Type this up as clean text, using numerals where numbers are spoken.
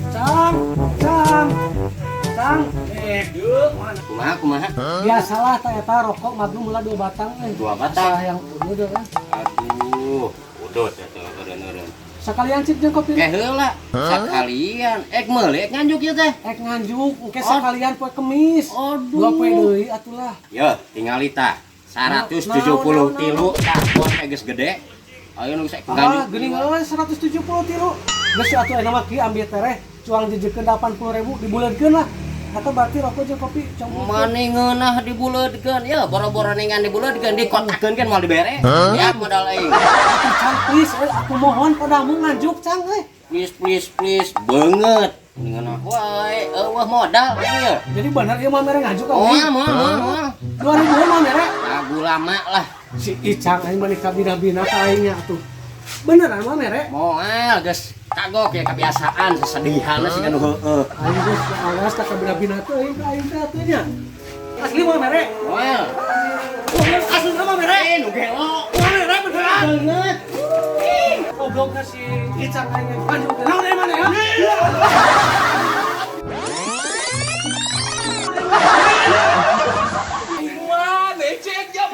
Cang, Cang, Cang. Eh, Kumaha, kumaha? Biasalah ta eta rokok Magnum lah dua batang eh. Dua batang. Salah yang udah kan. Aduh, udut eta eureun-eureun. Sekalian cik jeung kopi. Ke heula, sakalian ek meuli ek nganjuk ieu teh. Ek nganjuk, engke sekalian poe Kemis. Aduh. Dua poe deui atulah. Yo, tingali tah. 173 tah buat geus gede. Ayo nu geus ek Ah, nganjuk. geuning euy 173. Geus atuh ayeuna mah kieu ambil tereh, cuang jejekeun 80.000 dibuleudkeun lah. Atau berarti rokok jeung kopi campur. Mane ngeunah dibuleudkeun ya, boro-boro ningan dibuleudkeun dikotakeun kan moal dibere. Ya modal aing. Atuh Cang, please euy, aku mohon padamu nganjuk Cang euy. Please, please, please banget. Ngeunah wae, eueuh modal aing ya. Jadi bener ieu mah mere nganjuk ka Moal, aing. moal, moal, moal. 2000 mah mere. Lagu lama lah. Si Icang aing mah kabina-bina ka aingnya atuh. Beneran mah mere. Moal geus kagok ya kebiasaan sesedihan sih nu heueuh. Aing geus awas ka kabina-bina teh aing ka aing teh atuh nya. Asli mah mere. Moal. Asli mah mere. Eh, nu gelo. Mah mere beneran. Banget. Goblok ka si Icang aing nganjuk. Naon dari mana ya? Mana cek jam?